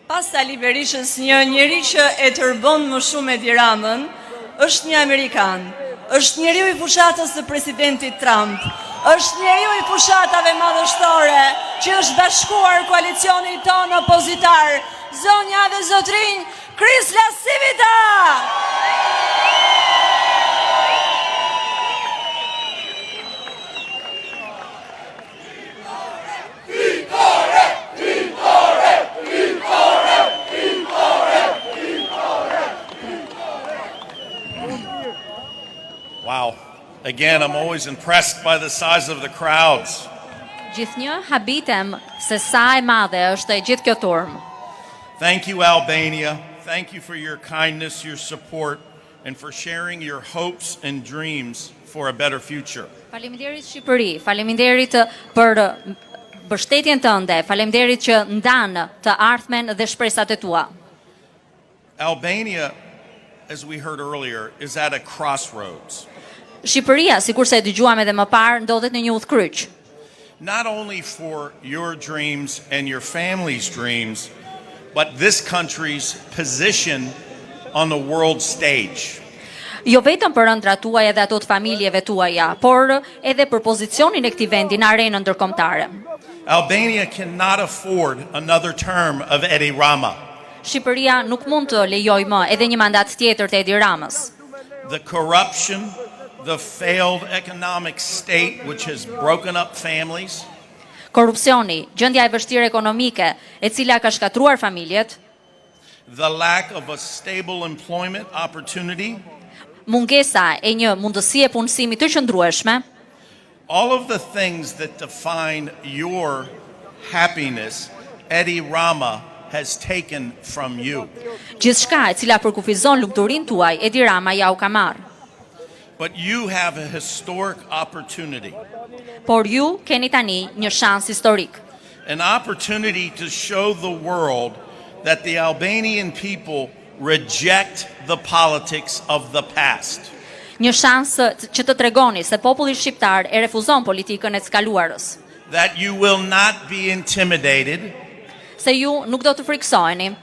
Pas Sali Berishës, një njeri që e tërbon më shumë Edi Ramën, është një amerikan. Është njeriu i fushatës së presidentit Trump. Është njeriu i fushatave madhështore që është bashkuar koalicionit tonë opozitar. Zonja dhe zotrinj, Chris LaCivita! Wow. Again, I'm always impressed by the size of the crowds. Gjithnjë habitem se sa e madhe është e gjithë kjo turmë. Thank you, Albania. Thank you for your kindness, your support, and for sharing your hopes and dreams for a better future. Faleminderit Shqipëri, faleminderit për mbështetjen tënde, faleminderit që ndan të ardhmen dhe shpresat e tua. Albania, as we heard earlier, is at a crossroads. Shqipëria, sikurse e dëgjuam edhe më parë, ndodhet në një udhkryq. Not only for your dreams and your family's dreams, but this country's position on the world stage. Jo vetëm për ëndrrat tuaja dhe ato të familjeve tuaja, por edhe për pozicionin e këtij vendi në arenën ndërkombëtare. Albania cannot afford another term of Edi Rama. Shqipëria nuk mund të lejojë më edhe një mandat tjetër të Edi Ramës. The corruption, the failed economic state which has broken up families, Korrupsioni, gjendja e vështirë ekonomike, e cila ka shkatërruar familjet, the lack of a stable employment opportunity, mungesa e një mundësie punësimi të qëndrueshme, all of the things that define your happiness, Edi Rama has taken from you. gjithçka e cila përkufizon lumturinë tuaj, Edi Rama ja u ka marrë. But you have a historic opportunity, Por ju keni tani një shans historik. an opportunity to show the world that the Albanian people reject the politics of the past. Një shans që të tregoni se populli shqiptar e refuzon politikën e së kaluarës, That you will not be intimidated se ju nuk do të frikësoheni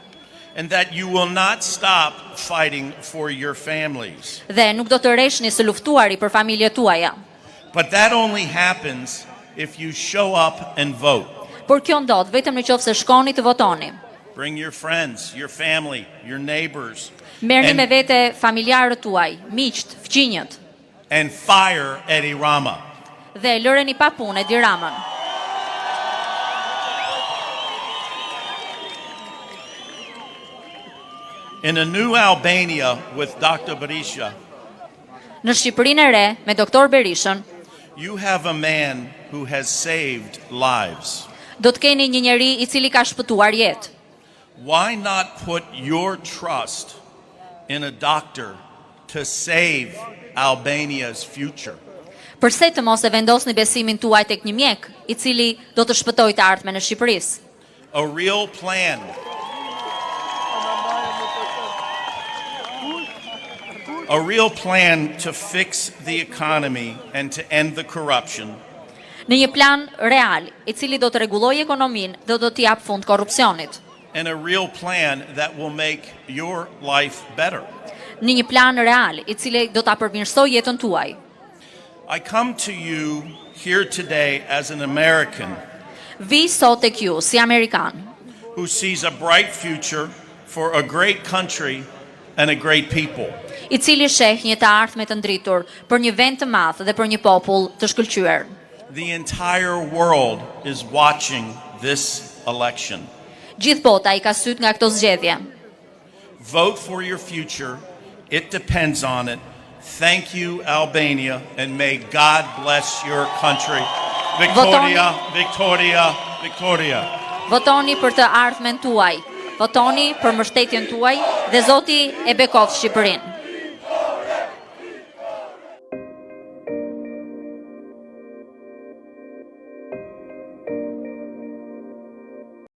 and that you will not stop fighting for your families. dhe nuk do të reshni së luftuari për familjet tuaja. But that only happens if you show up and vote. Por kjo ndodh vetëm në qoftë se shkoni të votoni. Bring your friends, your family, your neighbors, Merrni me and, vete familjarët tuaj, miqt, fqinjët and fire Edi Rama. dhe lëreni pa punë Edi Ramën. In a new Albania with Dr. Berisha, Në Shqipërinë e re me doktor Berishën you have a man who has saved lives. do të keni një njeri i cili ka shpëtuar jetë. Why not put your trust in a doctor to save Albania's future? Përse të mos e vendosni besimin tuaj tek një mjek, i cili do të shpëtojë të ardhmen e Shqipërisë? A real plan. A real plan to fix the economy and to end the corruption. Në një plan real, i cili do të rregullojë ekonominë dhe do t'i japë fund korrupsionit. And a real plan that will make your life better. Në një plan real, i cili do ta përmirësojë jetën tuaj. I come to you here today as an American Vi sot tek ju si amerikan, who sees a bright future for a great country and a great people. i cili sheh një të ardhme të ndritur për një vend të madh dhe për një popull të shkëlqyer. The entire world is watching this election. Gjithë bota i ka syt nga këto zgjedhje. Vote for your future. It depends on it. Thank you, Albania, and may God bless your country. Victoria, Victoria, Victoria. Votoni për të ardhmen tuaj. Votoni për mbështetjen tuaj dhe Zoti e bekoftë Shqipërinë.